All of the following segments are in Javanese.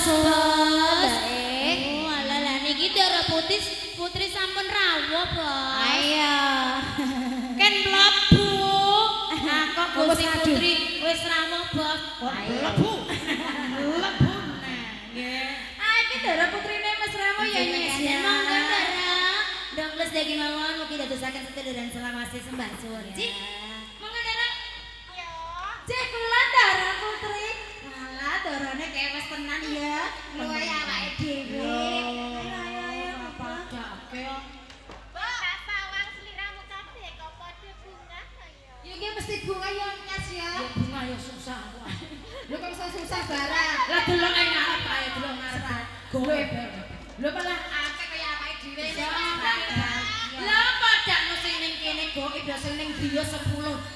Bos. Bos. Mbak. Oh, alah lah niki Dara Putri Putri sampun rawuh, Bos. Ayo. Ken mlebu. Nah, kok Gusti Wis ngadu. Putri wis rawuh, Bos. Kok mlebu. Mlebu nah, nggih. Ah, iki Dara Putrine Mas Ramo ya, Nyes ya. Monggo Dara. Dong les dagi mawon mugi dadosaken seduluran selawase sembah suwun. Cik. Monggo Dara. Yo. Cek kula Dara Putri. Walah, darane kayak wis tenan ya. Luwe awake dhewe. Ayo ayo ayo Padake. Mbak, tak sawang sliramu kabeh kok padha bungah to ya. Ya iki mesti bunga ya Nyes ya. Ya bunga ya susah aku. Lho kok iso susah barang. Lah delok ing ngarep ae delok ngarep. Gowe bareng. Lho malah akeh kaya awake dhewe. Lah padakno sing ning kene goib ya sing ning griya 10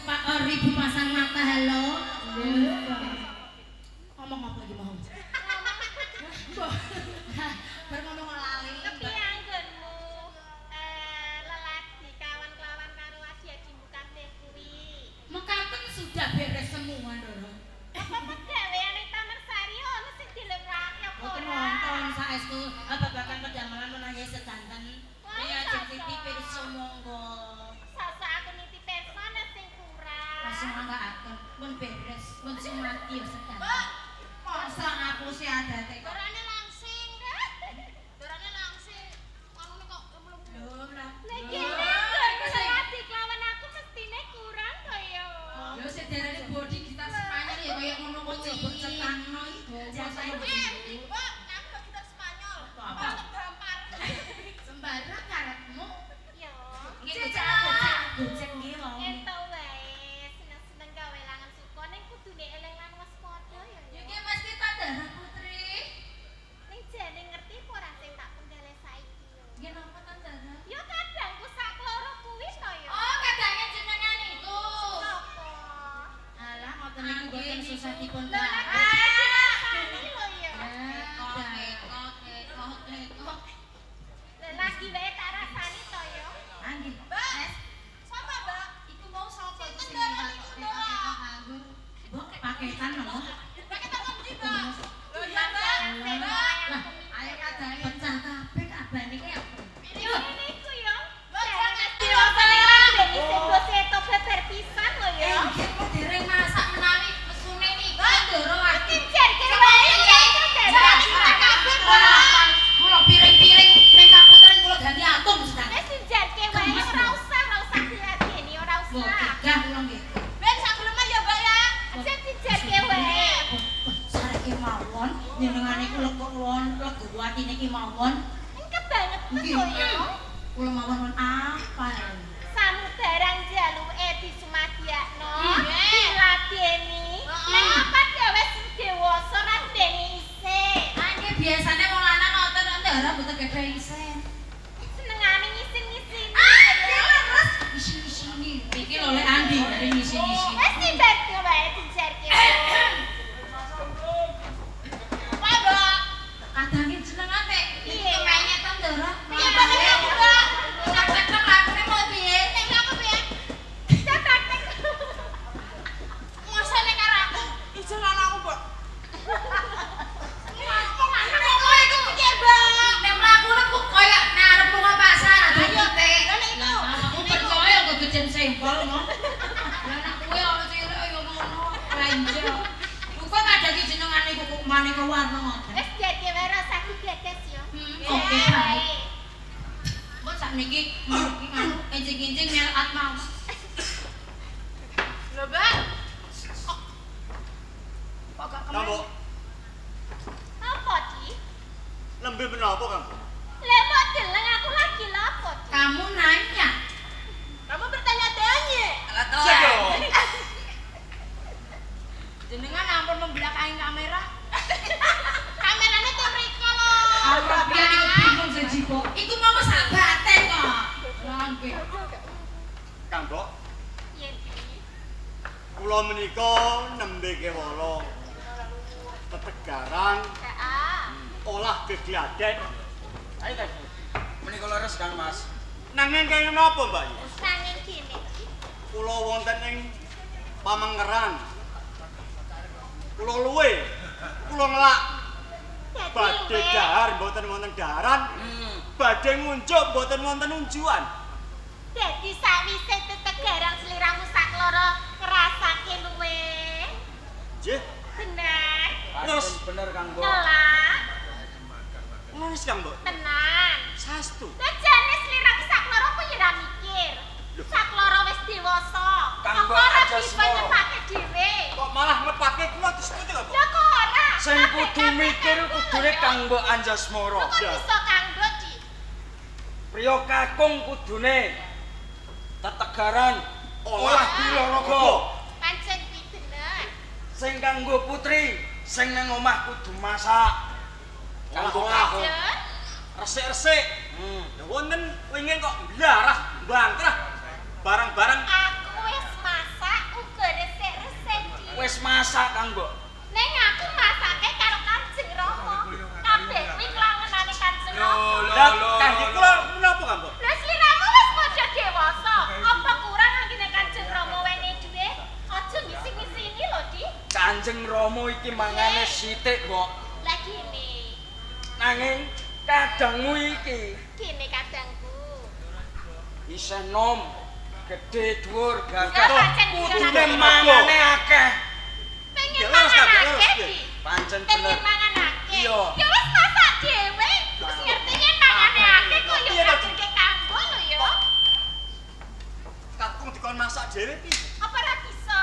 pak ribu pasang mata halo. Ngomong apa iki mau? Mbah. Bar ngomong lali. Kepiye anggonmu lelaki kawan kelawan karo adi-adimu kabeh kuwi? Mekaten sudah beres semua, Ndoro. Apa pegawean ning Taman Sari ono sing dilewake apa Mboten ora? wonten saestu babagan pedamelan menawi sedanten. Iya ajeng titip pirsa monggo. Sasa aku nitip pirsa nek sing kurang. Langsung mangkaaken pun beres, pun sumati ya sedanten. Masa ngapusi adate kok. Dorane langsing dah. Dorane langsing. Wanune kok mlumpu. Lho, lah. Lah kene nggon lelaki kelawan aku mestine kurang to ya. Lho sing diarani body gitar Spanyol ya kaya ngono kuwi. Coba cetangno iki. Eh, Mbak, aku gitar Spanyol. Apa? Gampar. Sembarang karepmu. Yo. Nggih gojek gojek gojek nggih wau. Ento wae, seneng-seneng gawe langan suka ning kudune eling lan waspada ya. Ya iki mesti ta Dara Putri. Ning jane ngerti apa ora sing tak penggale saiki yo. Nggih napa ta Dara? Yo kadangku sak loro kuwi to yo. Oh, kadange jenengan iku. Sopo? Alah ngoten niku mboten susah dipun Lho lagi rasani lho yo. Kok kok kok. Lho lagi wae tak rasani to yo. Nggih. Mbak, sapa, Mbak? Iku mau sapa iku sing Dara niku, Dara. Mbok paketan lho. Paketan ngendi, Mbak? Lho ya, Mbak. Lah, Ayo kadange. pecah kabeh kabane ki apa? Ngene iku yo. Mbak jangan dirasani lan sedo-sedo beber pisan lho yo. Nggih kok dereng masak menawi mesune niku Ndoro aku. Dijarke wae ya iku Dara. Kabeh, Mbak. Kula piring-piring ning kaputren kula ganti atom sekarang. Wis dijarke wae ora usah, ora usah diladeni, ora Mbok usah. gagah kula nggih. Ben sak gelem ya, Mbak ya. Aja dijarke wae. Sareke mawon jenengan iku legowo legowo atine ki mawon. Engke banget Nggih. to ya. Kula mawon won apa? Samubarang jaluke disumadiyakno, Nggih. diladeni. Ning apa dhewe wis dewasa ra ndeni isih. Ah nggih biasane wong lanang ngoten kok Ndara mboten gadah isen. Senengane ngisin-ngisini. Ah, nggih leres. Isi-isini. Iki lho lek Andi dari ngisi-ngisi. Wis dijarke wae dijarke. Pak, Mbak. Kadange jenengan nek Piye? kepengen ta Ndara. Piye Mbak nek aku, Mbak? Sak-sak lakune mau piye? Nek aku piye? Cetak. Masa nek karo aku? Ijo lan aku, Mbak. Wong lanang kok kowe iku piye, Mbak? Nek mlaku ku koyo nek arep lunga pasar ado Ayo, pitik. lah nek iku. Aku percaya kok gejen sempol no. Lah nek kowe ana cilik ya ngono, lenje. Kok kadang jenengan niku kok maneka warna ngoten. Wis jarke wae ora usah digagas yo. Oke, baik. Mbok sakniki niki nganu enjing-enjing melat mau. Lho, Mbak. Kok gak Napa? kemana? Apa, Di? Lembe menapa, Kang? Lah mbok deleng aku lagi lapo, Di? Kamu nanya. Kamu bertanya-tanya. Sego. Jenengan ampun membelakangi kamera. Kamerane tuh mriko lho. Aku piye niku bingung siji kok. Iku mau sak baten kok. Lah nggih. Kang Mbok, Piye, Di? kula menika nembe kewala. Tetegaran Heeh. olah gegladen. Ayo, Kang. Menika leres Kang Mas. Nanging kaya napa, Mbak? Nanging kene, Di. Kula wonten ing Pamengeran. Kula luwe, kula ngelak. Badhe dahar mboten wonten daharan. Badhe ngunjuk mboten wonten unjukan. Dadi sawise tetegaran sliramu sakloro ngrasake luwe. Nggih. Bener. Terus bener Kang Mbok. Ngelak. Leres Kang Mbok. Tenan. Saestu. Lah jane sliramu sakloro ku ya ora mikir. Sakloro wis dewasa. Kang Mbok Ora aja bisa semoro. nyepake dhewe. Kok malah ngepake kula terus pundi lho, Mbok? Lah kok ora? Sing kudu mikir kudune Kang Mbok Anjasmara. Kok bisa Kang Mbok Di? Priya kakung kudune tetegaran olah bilaraga. Pancen kuwi bener. Sing kanggo putri, sing nang omah kudu masak. Kanggo kakung. Resik-resik. Lah wonten wingin kok blarah, bangkrah. Barang-barang Aku wis masak uga resik-resik Di. Wis masak Kang Mbok. Ning aku masake karo Kanjeng Rama. Kabeh kuwi klangenane Kanjeng Rama. Lah kangge kula menapa Kang Mbok? Lah sliramu wis padha dewasa. Apa kurang anggene Kanjeng Rama wenehi dhuwit? Aja ngisi-ngisini lho, Di. Kanjeng Rama iki mangane sithik, Mbok. Lah gini. Nanging kadangmu iki Gini kadangku. isih nom, gedhe dhuwur, Lah gagah. pancen Kudune mangane akeh. Pengen Ya, leres, mangan Kang, leres, akeh, piye? Di. Pancen Pengen bener. mangan akeh. Iya. Ya wis masak dhewe. Wis ngerti yen mangane akeh kok ya Piye, Pak? kajenke kanggo lho ya. Kakung dikon masak dhewe piye? Apa ora bisa?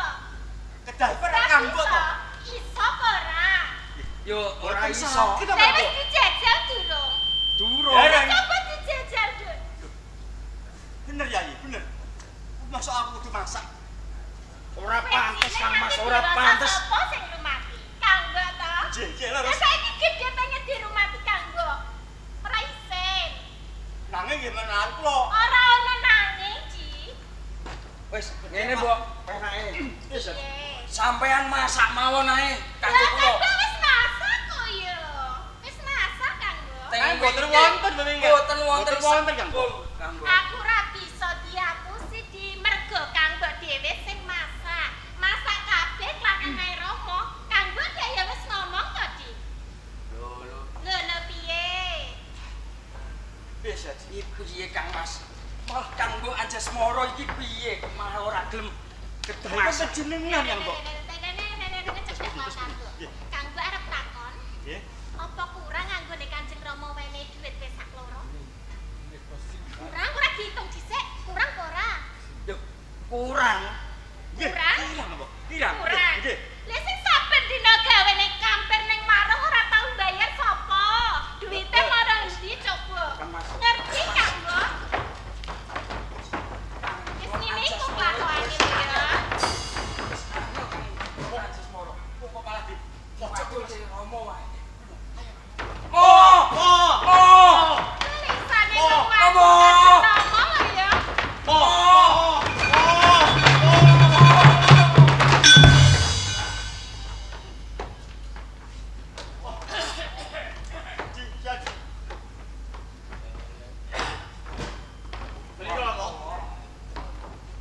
Kedah ora Ora Kang Mbok bisa. to. Iso apa ora? Yo ora Mboten iso. saged to, Lah Kang wis Mbok. dijajal durung? Durung. Dereng. Coba dijajal, Dun. Bener ya, Yi, bener. Masa aku kudu masak? Ora pantes Kang Mas, Wis ora pantes. Sapa sing ngrumati? Kang Mbok to? Nggih, nggih Lah leres. saiki gedhe pengen dirumati Kang Mbok. Ora isin. Nanging nggih menawi kula. Ora ono nanging, Ji. Wis ngene, Mbok, penake. Wis. Piye? Sampean masak mawon ae kanggo Lah kula. Kang Mbok wis masak kok ya. Wis masak Kang Mbok. Teng Mboten wonten wingi. Mboten wonten Mboten wonten Kang Mbok. Kang Mbok. Aku ora bisa diapusi di mergo Kang Mbok dhewe sing masak. Masak kabeh klakene Rama. Kang Mbok gak ya wis ngomong to, Di. Lho lho. Lho lho piye? Piye sih, Ji? Iki piye Kang Mas? Malah Kang Mbok Anjasmara iki piye malah ora gelem Kedah masak. panjenengan Kang Mbok. Kang Mbok arep takon, Nggih. apa kurang anggone Kanjeng Rama wenehi dhuwit wis sak loro? Kurang ora diitung dhisik, kurang apa ora? Yo kurang. Nggih, Kurang? Kurang, Mbok. Kurang. Kurang. Nggih. Lah sing saben dina gawe ning kamper ning warung ora tau bayar sapa? Duwite marang endi coba? Kang Mas. Ngerti Kang Mbok? Wis ngene iku kelakuane ya. Wis angel Kang Mbok Anjasmara. Kok malah di Pojok kuwi Rama wae. Oh, oh, Oh! Tulisane Oh, kelakuan Rama. Kanjeng Rama lho ya. oh, oh, oh, oh. Ji, ya, Ji. Menika lho, Mbok.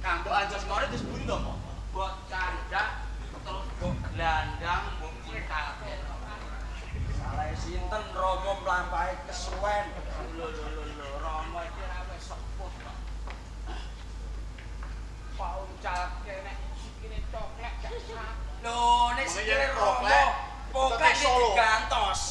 Kang Mbok Anjasmara terus pundi to, Mbok? Mbok candak terus mbok glandang mbok cintate. Salah sinten Rama mlampahe kesuwen. Lho lho lho lho Rama iki ora wis sepuh kok. Pauncalke nek sikile coklek gak sak. Lho nek Wong sikile iki Rama poklek, poklek Tote Solo. digantos.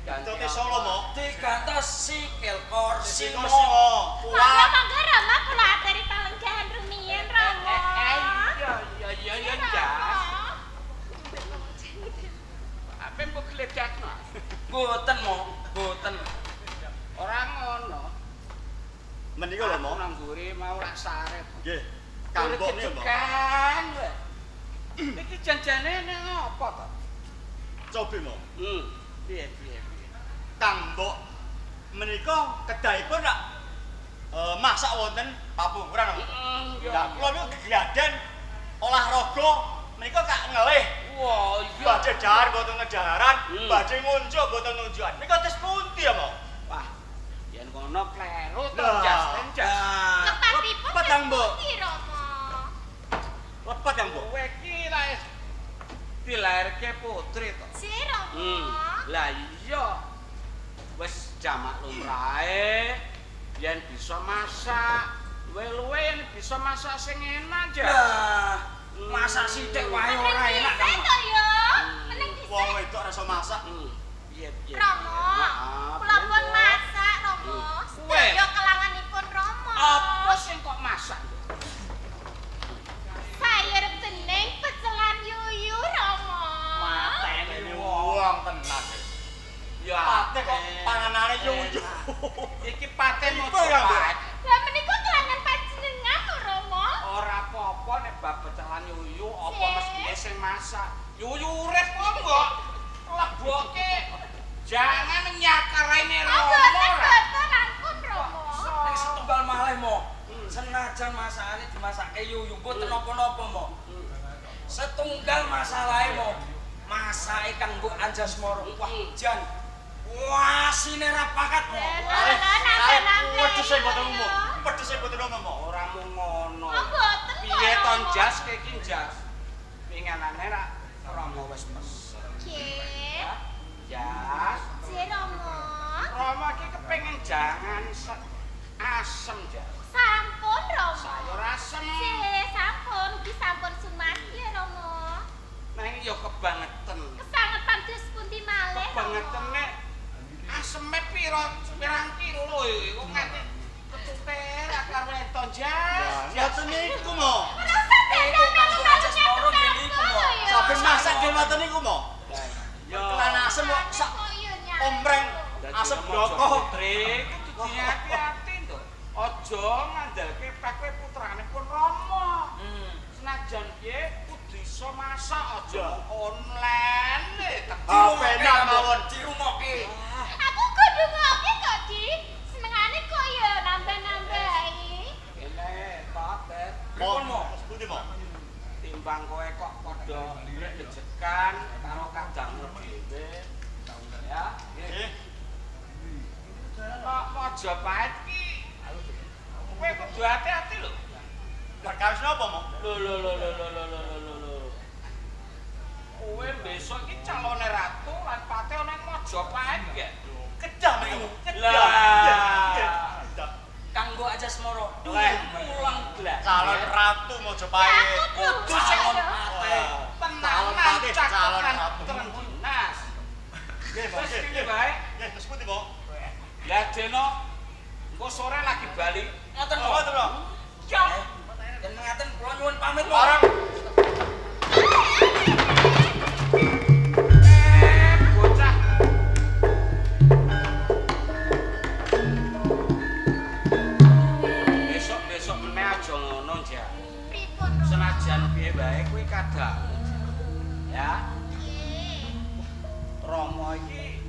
Tote Solo, Mbok. Digantos sikil kursi Sing mo. Monggo kuat. monggo Rama kula aturi palenggahan rumiyin Rama. Iya iya iya iya Rama. Jas. Apa mbok gledakno? Mboten mo, mboten. Ora ngono. Menika lho, Mbok. Aku nang mburi mau lak saret. Nggih. Kang Mbok niku, Mbok. Kan. Iki janjane nang apa to? Cobi, Mbok. Piye piye piye. Kang Mbok menika kedahipun rak masak wonten papungkuran, Mbok. Lah kula niku gegladen olahraga menika kak ngelih. Wah, iya. Badhe dahar mboten ngedaharan, badhe ngunjuk mboten ngunjukan. Menika terus pundi ya, Mbok? Wah, yen ngono kleru to, Lah. Jas, Jas. Nah, Lepatipun Lepat, Kang Mbok. pundi Rama? Lepat Kang Mbok. Kowe iki lah wis dilairke putri to. Si Rama. Lah iya. Wis jamak lumrahe yen bisa masak, luwe-luwe yen bisa masak sing enak, Jas. Lah, masak sithik wae ora enak Meneng dhisik to ya. Meneng dhisik. Wong wedok ora iso masak. Piye piye. Romo, kula pun masak, Romo. Kowe? Sedaya kelanganipun Romo. Apa sing kok masak? Sayur bening pecelan yuyu, Romo. Mateni wong. Wong tenan. Ya Pate kok panganane yuyu. Iki pate Iku ya, Mbak. Mojopahit. Lah menika kelangan panjenengan to, Romo? Ora apa-apa nek bab pecelan yuyu apa Cek. mestine sing masak. Yuyu urip kok mbok leboke. Jangan nyakaraine Oh, Romo boten ora. boten ampun, Romo. Nek setunggal malih mo. Senajan masakane dimasake yuyu mboten napa-napa mo. Setunggal masalahe mo. Masake kanggo Anjasmara. Wah, jan. Wah, sine ra pakat mo. Lah nambah-nambah. Wedhuse mboten umum. Wedhuse mboten umum, Mo. Ora mung ngono. Oh, boten kok, Piye to Romo. Jas kowe iki Jas? Pinganane ra Romo wis pesen. Nggih. Ya, Jas. Nggih, Romo. Romo iki kepengin jangan asem Jas. Sampun, Romo. Sayur asem. Nggih, sampun. Ugi sampun sumadi, Romo. Nang ya kebangetan. Kesangetan dus pundi malih, Romo? Kebangetan nek aseme pira pirang kilo iki kok nganti ketuter karo enton Jas. Ngoten niku, Mo. Ora usah Iku melu-melu kanggo Anjasmara nyatet nggih niku, aku Mo. lho ya. Saben masak nggih ngoten niku, Mo. Ya. Kelan asem kok sak Kok iya nyatet. omreng asem bloko. Putri kudu hati-hati to. Aja ngandalke pek kowe putrane pun Rama. Senajan piye kudu iso masak aja online Ah, penak mawon. Dirungokke. Aku kudu ngoke kok, Di. Senengane kok ya nambah-nambahi. Kene tok Bet. Pripun mo? Pundi, Mo? Timbang kowe kok padha jejekan karo kadangmu dhewe. Ya, Nggih. Kok Mojopahit ki kowe kudu hati-hati lho. Perkawis napa, Mo? Lho lho lho lho lho lho lho lho lho. Kowe besok iki calone ratu lan pate ana ing Mojopahit ya. Kedah mriku. Kedah. Lah. Nggih, kedah. Kanggo Anjasmara. Leh pulang glas. Calon ratu Mojopahit. Kudu sing Ayo. Pate. Calon tenanan patih, calon cakepan ratu. tereng dinas. Nggih, Mo. Wis Nggih, piye nggih. bae? Nggih, terus pundi, Mo? Lah Deno engko sore lagi bali. Ngoten mo. Ngoten, Mo. Ya. Yen ngaten kula nyuwun pamit mo. Barang Bocah. Besok-besok meneh aja ngono, Jas. Pripun, Romo? Senajan piye wae kuwi kadang. Ya, Nggih. Romo iki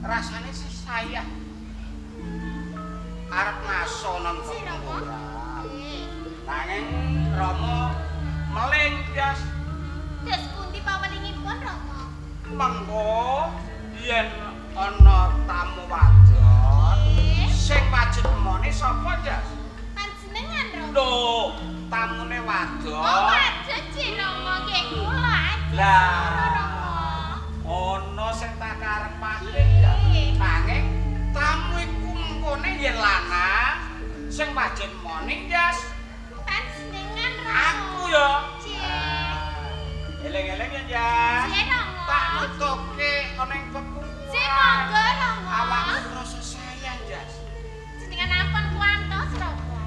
rasane sih sayah. Arep ngaso nang Si, Romo. Nggih. Nanging Romo meling, Jas. Dos pundi pawelingipun, Romo? Mengko yen ana tamu wadon Nggih. sing wajib mone sapa, Jas? Panjenengan, Romo. Lho, tamune wadon. Oh, waduh, Ci, Romo nggih kula aja. Lah. Romo. Ana sing tak karepake ya. Nanging tamu iku mengkone yen lanang sing wajib mone, Jas. Panjenengan, Romo. Aku ya. Ci. Eleng-eleng ya, Jas. Ci, Romo. Tak nutuke ana ing pekukuran. Ci, monggo, Romo. Awakmu rasa sayang, Jas. Jenengan ampun kuantos, Romo.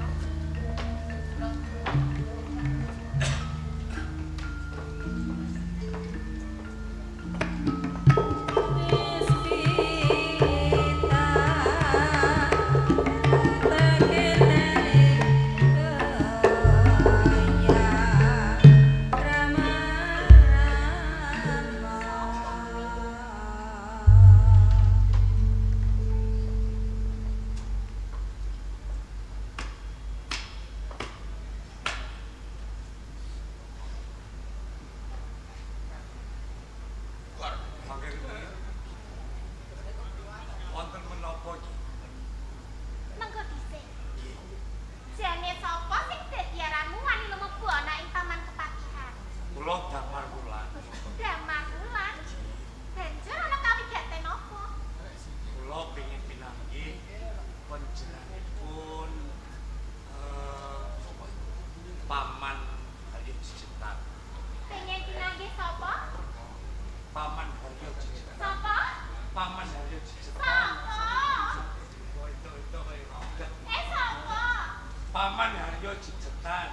Paman Haryo Jejetan.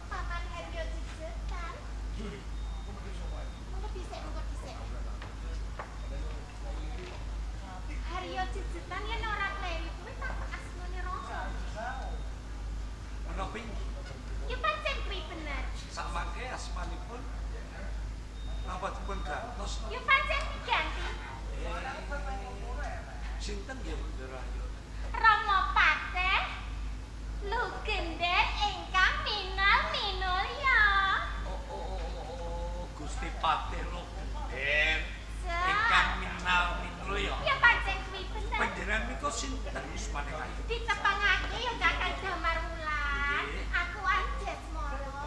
Paman Haryo Jejetan. Mengko dhisik, mengko dhisik. Haryo Jejetan yen ora kleru kuwi tak asmane Rama. Menapa inggih? Ya pancen kuwi bener. Sakmangke asmanipun napa dipun gantos? Ya pancen diganti. Sinten nggih Ndara Ayu? Rama Pateh Lugender ingkang minal minulya. Oh, Gusti Patih Lugender ingkang minal minulya. Ya pancen kuwi bener. Panjenengan menika sinten asmane Ayu? Ditepangake ya Kakang Damar Wulan. Aku Anjasmara.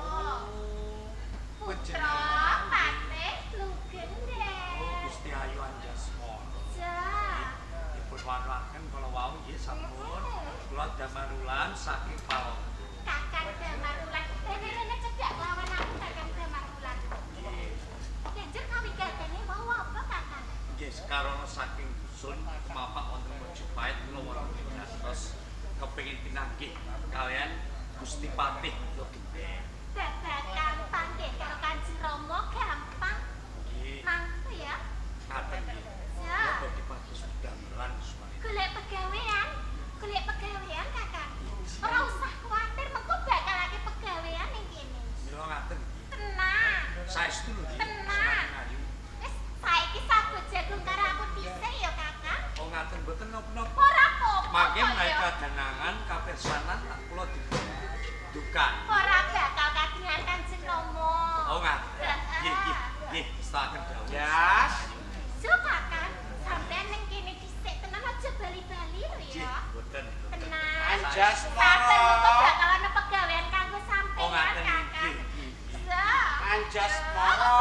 Putra Patih Lugender. Oh, Gusti Ayu Anjasmara. Ja. Dipun wanuaken kala wau nggih sampun. Kula Damar Wulan saking Palangga. Kakang Damar Wulan. Rene-rene cedhak lawan aku Kakang Damar Wulan. Nggih. Banjur kawigatene wau apa Kakang? Nggih, sekarana saking dusun kemapak wonten Mojopahit kula wonten dados kepengin pinanggih kalian Gusti Patih Lugender. Babagan panggih karo Kanjeng Rama gampang. Nggih, Mangke ya. ngaten nggih. Ja. Kula badhe pados damelan asmanipun. Golek pegawean, golek pegawean Kakang. Ora usah kuwatir mengko bakal akeh pegawean ning kene. Mila ngaten nggih. Tenang. Saestu lho nggih. Tenang. Ayu. Wis saiki sabut jagung karo aku dhisik ya Kakang. Oh ngaten mboten napa-napa. Ora apa-apa. Mangke menawi ya. kadanangan kapirsanan kula dipun dukan. Ora bakal kadengan Kanjeng Rama. Oh ngaten. Nggih, nggih, nggih, setaken dawuh. Jas. So Kakang, sampean ning kene dhisik tenan aja bali-bali lho Nggih, ya. mboten. Tenang. Anjasmara. Saben mengko bakal ana pegawean kanggo Oh sampean ngaten Kakang. nggih, nggih, nggih. So. Anjasmara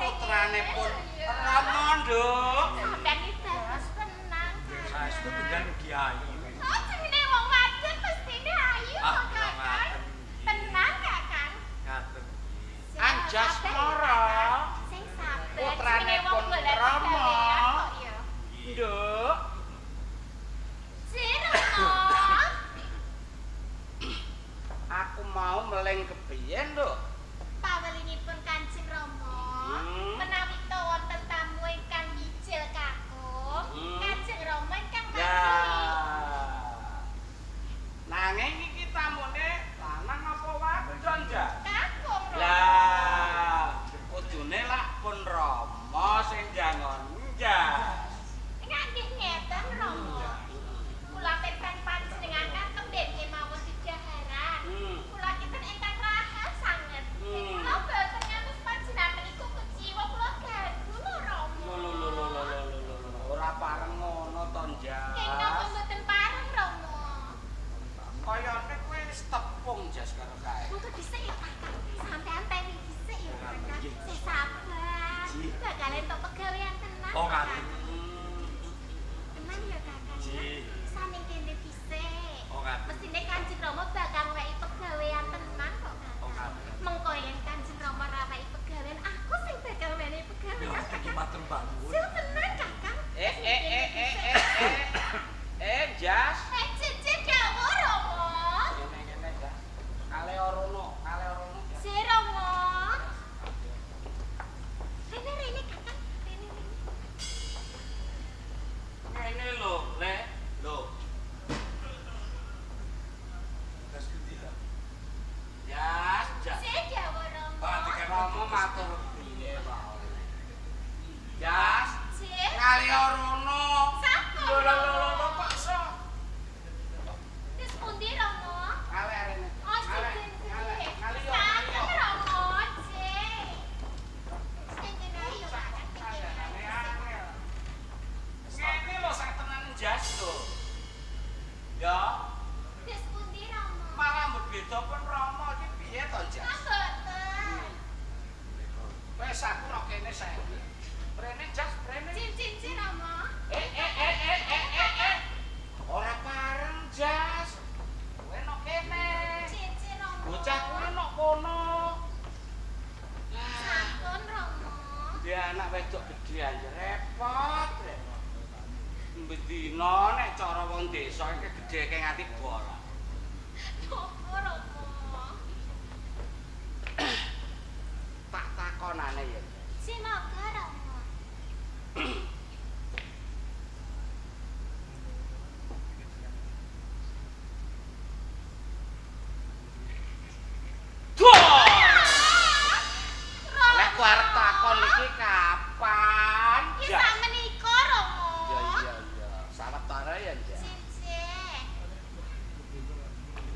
putranipun Rama, Nduk. Sampean iki bagus tenang. Kakang. Saestu panjenengan ugi ayu. Oh, jenenge wong wadon mestine ayu Ah, kok, Kakang. ngaten nggih. Tenang, Kakang. Ngaten nggih. Anjasmara. Sing sabar. Putranipun jenenge wong golek Rama. pegawean kok ya. Nggih. Nduk. Si Rama. Aku mau meling kepiye, Nduk? Pawelinipun Kanjeng Rama, menawi ta wonten tamu ingkang mijil kakung, Kanjeng Rama ingkang Ya. manggihi. Nanging iki tamune lanang apa wadon, Jas? Kakung Rama. Lah, kudune lak pun Rama sing jangon, Jas. Nggih ngeten Rama. Kula pirsan panjenengan kan tembe kemawon didaharan. Kula kinten ingkang rahat sanget. Kula boten ngantos panjenengan meniku keciwa kula ganggu lho Rama. Lho lho lho lho lho lho lho. Ora pareng ngono to, Jas. Nggih napa mboten pareng Rama? Kayane kowe wis tepung, Jas, karo kae. Monggo dhisik ya Kakang. Sampean teni dhisik ya Kakang. Sing sabar. Bakal entuk pegawean tenan. Oh Kakang. ngaten. Tenan ya Kakang. Nggih. Saning kene dhisik. Oh ngaten. Mestine Kanjeng Rama bakal ngwehi pegawean tenan kok Kakang. Oh ngaten. Mengko yen Kanjeng Rama ra wehi pegawean, aku sing bakal wehi Ya pegawean iki Kakang. matur nuwun. Sing tenan Kakang. Eh eh eh eh eh eh. Eh, Jas. Eh cici dawuh Rama. Ngene ngene, Jas. Kale orono, kale orono. Jas. Si Rama. Rene rene Kakang, rene rene. Ngene lho, Le. Lho, Gas kendi ta? Jas, Jas. Si dawuh Rama. Pangandikan Rama matur piye wae. Jas, Si. kale orono. Sapa? Lho lho lho lho kok iso? Terus pundi Rama? Kale rene. Oh, Kale, sing kale, kale yo. Sakit Rama, Cik. Sing kene ayo Kakang, sing kene ayo. Ngene lho sak tenan Jas lho. Ya, Terus pundi Rama? malah mbok beda pun Rama iki piye to, Jas? Ah, boten. Wes aku nok kene saiki. Rene Jas, rene. Cin cin cin Rama. Eh eh eh eh eh eh eh. Ora pareng, Jas. Kowe nok kene. Cin cin Rama. Bocah kuwi nok kono. Sampun Rama. Dia anak wedok gedhe anjir repot. Repot. Bendina nek cara wong desa iki gedhe kaya nganti bola. Napa Rama? Tak takonane ya. Semoga Rama. Lek ku arep takon iki kapan? Ki sakmenika Rama. Iya iya iya. Sawetara ya, Jas. Sing.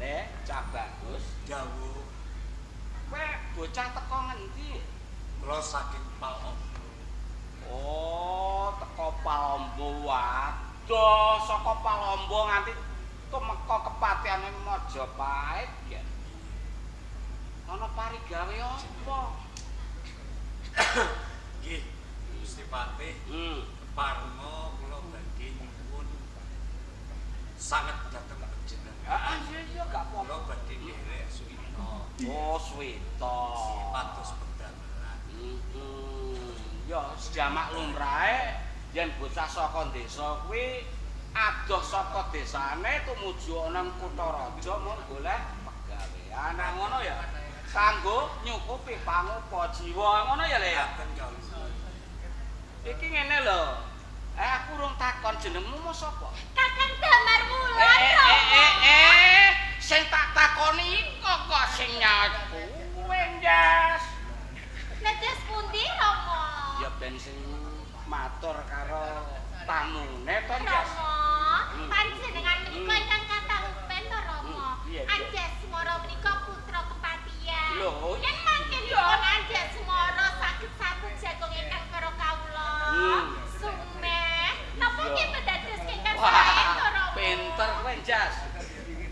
Le, cah bagus. Dawuh Kowe bocah teko ngendi? kula saking Palombo. Oh, teko Palombo waduh, saka Palombo nganti tumeka kepatiane Majapahit ya. Ana parigawe apa? Nggih, Gusti Patih, parma kula badhe nyuwun sanget dhateng panjenengan. Heeh, iya iya gak apa-apa. Kula badhe nderek suwita. Oh, suwita. Pados pedamelan. Ya, jamak lumrahe yen bocah saka desa kuwi adoh saka desane tumuju ana kutha raja mung golek pegawean. Nah ngono ya. Kanggo nyukupi pangupa jiwa ngono ya, Le ya. Iki ngene lho. Aku urung takon jenengmu mau sapa? Kakang Damar Wulan Rama. Sing tak takoni kok kok sing nyaut kowe, Jas. Netes pundi Rama? Ya ben sing matur karo tamune to, Jas. Rama, panjenengan menika ingkang kathah upen to Rama. Anjasmara menika putra kepatihan. Lho, yen mangkenipun Anjasmara saged sabut jagung ingkang para kawula. Sumeh, napa nggih dados ingkang sae to Rama? Pinter kowe, Jas.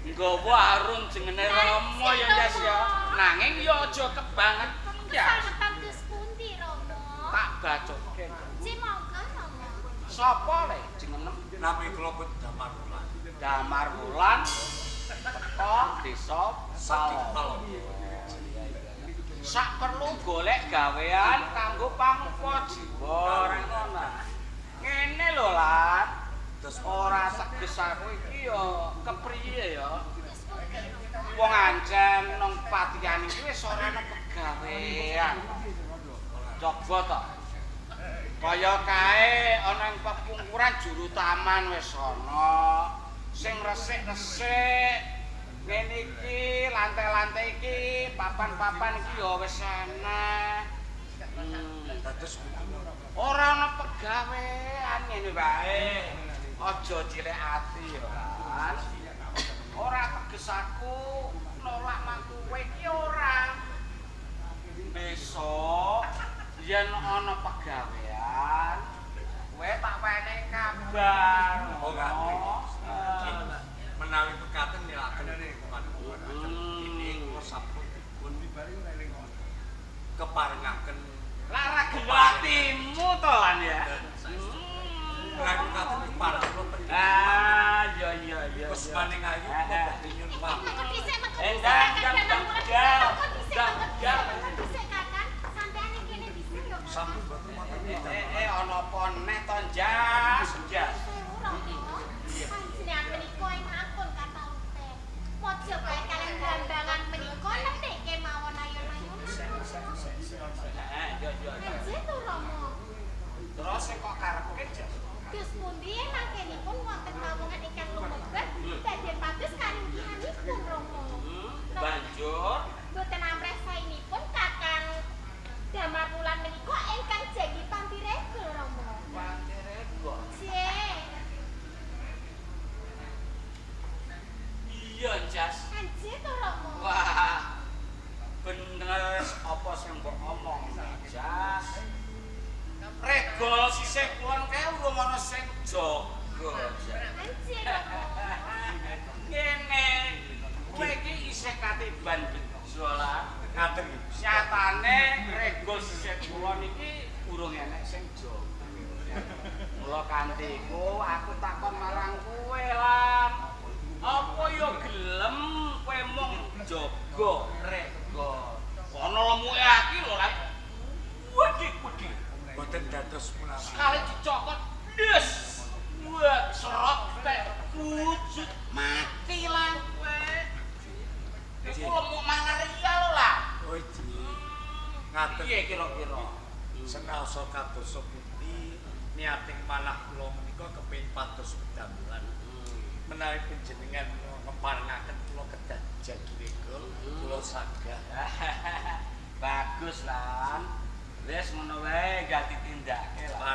Nggawa arum jenenge Rama ya, Jas ya. Nanging ya aja kebangetan, Jas. Kesangetan dus pundi Rama? Tak bacokke. Cimangga Rama. Sapa le jenenge? Nami kula pun Damar Wulan. Damar Wulan teko desa Saking Palombo. Sak perlu golek gawean kanggo pangupa jiwa ora ngono. Ngene lho, Lan. Ora teges aku iki ya kepriye ya? Wong ancen nang patian iki wis ora ana pegawean. Coba to. Kaya kae ana ing pepungkuran juru taman wis ana. Sing resik-resik ngene iki, lantai-lantai iki, papan-papan iki ya wis ana. Dados ora ana pegawean ngene wae. Aja cilik ati ya, Lan. Ora teges aku nolak mangku kowe iki ora. Besok yen ana pegawean, kowe tak wenehi kabar. Oh, ngaten. Menawi pekaten nilaken ini kula sampun dipun keparengaken. Lara gelo atimu to, Lan ya. Menawi pekaten kepareng kula badhe. Ah, iya iya iya. Kusmaning ayu kula badhe nyuwun pamit. Mengko dhisik, mengko Eh, dhisik ndang, Kakang ndang, Damar Wulan. ndang, Mengko dhisik, ndang, mengko ndang. dhisik, mengko dhisik Kakang. Sampeyan ing kene dhisik lho, Kakang. Sampun boten wonten Ana apa neh to, Jas? Jas. Sewu Rama. Panjenengan menika ing akun kathah upen. Majapahit kaliyan Blambangan menika nembe kemawon ayon-ayonan. Heeh, yo yo. Nggih to Rama. Terus sing kok karepke, Jas? Dus pundi mangkenipun wonten pawongan ingkang lumebet badhe pados kalinggihanipun Rama. Banjur Mboten amrih saenipun Kakang Damar Wulan menika ingkang janji pantirega Rama. Pantirega. Nggih. Iya, Jas. Nggih to Rama. Wah. Bener apa sing mbok omong, Jas. Regol sisih kulon kae urung ana sing jaga, Jas. Nggih Rama. Ngene. Kowe iki isih katiban bejo lah. Ngaten. Nyatane regol sisih kulon iki urung enek sing jaga. Mula kanthi iku aku takon marang kowe, Lan. Apa ya gelem kowe mung jaga regol? Ana lemuke aki lho, Lan. Wedi-wedi. Boten dados menawi. Sekali dicokot, des. Wah, serot tek wujud mati lan kowe. Iku lemuk malaria lho lah. Oh iki. Ngaten. Piye kira-kira? Senaosa kados pundi niating manah kula menika kepengin pados pedamelan. Menawi panjenengan ngeparengaken kula kedah jagirega, kula sagah. Bagus lan. Wis ngono wae gak ditindakake lah.